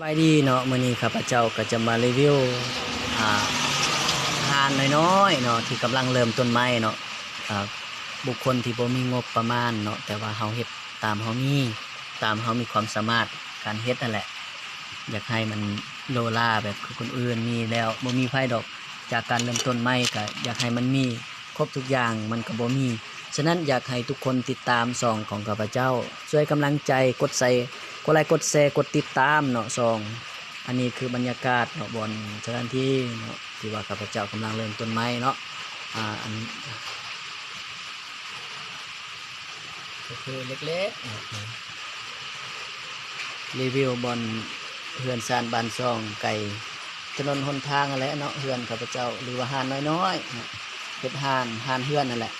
ສະບາຍດີເນາະ, ມື້ນີ້ຂ້າພະເຈົ້າກໍຈະມາຣີວິວ ອ່າ ຮ້ານນ້ອຍໆເນາະ ທີ່ກຳລັງເລີ່ມຕົ້ນໃໝ່ເນາະ. ອ່າ ບຸກຄົນທີ່ບໍ່ມີງົບປະມານເນາະ, ແຕ່ວ່າເຮົາເຮັດຕາມເຮົາມີ, ຕາມເຮົາມີຄວາມສາມາດການເຮັດຫັ້ນແຫຼະ. ຢາກໃຫ້ມັນຫຼູຫຼາແບບຄືຄົນອື່ນມີແລ້ວ ບໍ່ມີໃຜດອກ. ຈາກການເລີ່ມຕົ້ນໃໝ່ກໍຢາກໃຫ້ມັນມີຄົບທຸກຢ່າງ, ມັນກໍບໍ່ມີ. ສະນັ້ນ ຢາກໃຫ້ທຸກຄົນຕິດຕາມຊ່ອງຂອງຂ້າພະເຈົ້າ, ຊ່ວຍກຳລັງໃຈ ກົດໃສ່ ກົດໄລ ກົດແຊ ກົດຕິດຕາມເນາະຊ່ອງ. ອັນນີ້ຄືບັນຍາກາດເນາະ, ບ່ອນສະຖານທີ່ເນາະ ທີ່ວ່າຂ້າພະເຈົ້າກຳລັງເລີ່ມຕົ້ນໃໝ່ເນາະ. ອ່າ ອັນ ກໍຄືເລັກໆເນາະ ຣີວິວບ່ອນເຮືອນຊານບ້ານຊ່ອງ ໃກ້ຖະໜົນຫົນທາງຫັ້ນແຫຼະເນາະ, ເຮືອນຂ້າພະເຈົ້າ ຫຼືວ່າຮ້ານນ້ອຍໆເນາະ, ເຮັດຮ້ານ ຮ້ານເຮືອນຫັ້ນແຫຼະ.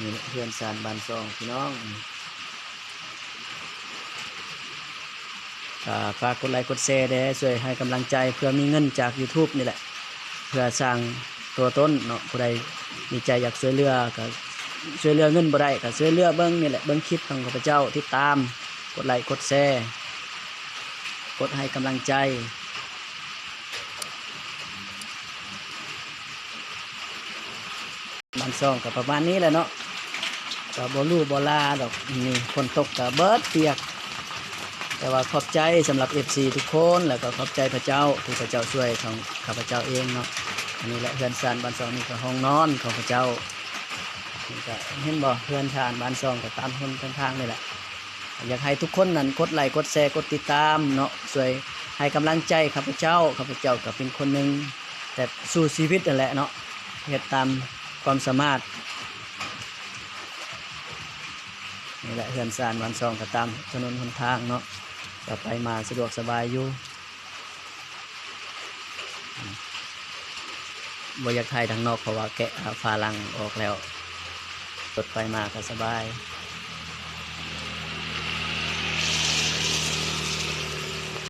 ນີ້ແຫຼະເຮືອນຊານບ້ານຊ່ອງພີ່ນ້ອງ. ກໍຝາກກົດໄລກົດແຊແດ່, ຊ່ວຍໃຫ້ກຳລັງໃຈ ເພື່ອມີເງິນຈາກຢູທູບນີ້ແຫຼະ ເພື່ອສ້າງຕົວຕົນເນາະ. ຜູ້ໃດມີໃຈຢາກຊ່ວຍເຫຼືອກໍຊ່ວຍເຫຼືອເງິນ, ບໍ່ໄດ້ກໍຊ່ວຍເຫຼືອເບິ່ງນີ້ແຫຼະ, ເບິ່ງຄລິບຂອງຂ້າພະເຈົ້າ, ຕິດຕາມ, ກົດໄລກົດແຊ, ກົດໃຫ້ກຳລັງໃຈ. ບ້ານຊ່ອງກໍປະມານນີ້ແຫຼະເນາະ, ກໍບໍ່ຫຼູບໍ່ຫຼາດອກ. ນີ້ຝົນຕົກກໍເບິດປຽກ, ແຕ່ວ່າຂອບໃຈສຳລັບເອັຟຊີທຸກຄົນ, ແລ້ວກໍຂອບໃຈພະເຈົ້າທີ່ພະເຈົ້າຊ່ວຍຂອງຂ້າພະເຈົ້າເອງເນາະ. ອັນນີ້ແຫຼະເຮືອນຊານບ້ານຊ່ອງ, ນີ້ກໍຫ້ອງນອນຂອງພະເຈົ້າ. ນີ້ກໍເຫັນບໍ່, ເຮືອນຊານບ້ານຊ່ອງກໍຕາມຫົນທາງນີ້ແຫຼະ. ຢາກໃຫ້ທຸກຄົນນັ້ນກົດໄລກົດແຊ ກົດຕິດຕາມເນາະ, ຊ່ວຍໃຫ້ກຳລັງໃຈຂ້າພະເຈົ້າ. ຂ້າພະເຈົ້າກໍເປັນຄົນໜຶ່ງ ແບບສູ້ຊີວິດນັ້ນແຫຼະເນາະ, ເຮັດຕາມຄວາມສາມາດ. ນີ້ແຫຼະເຮືອນຊານບ້ານຊ່ອງກໍຕາມຖະໜົນຫົນທາງເນາະ, ກໍໄປມາສະດວກສະບາຍຢູ່. ບໍ່ຢາກຖ່າຍທາງນອກ ເພາະວ່າແກະ ອ່າ ຝາຫຼັງອອກແລ້ວ, ລົດໄປມາກໍສະບາຍ.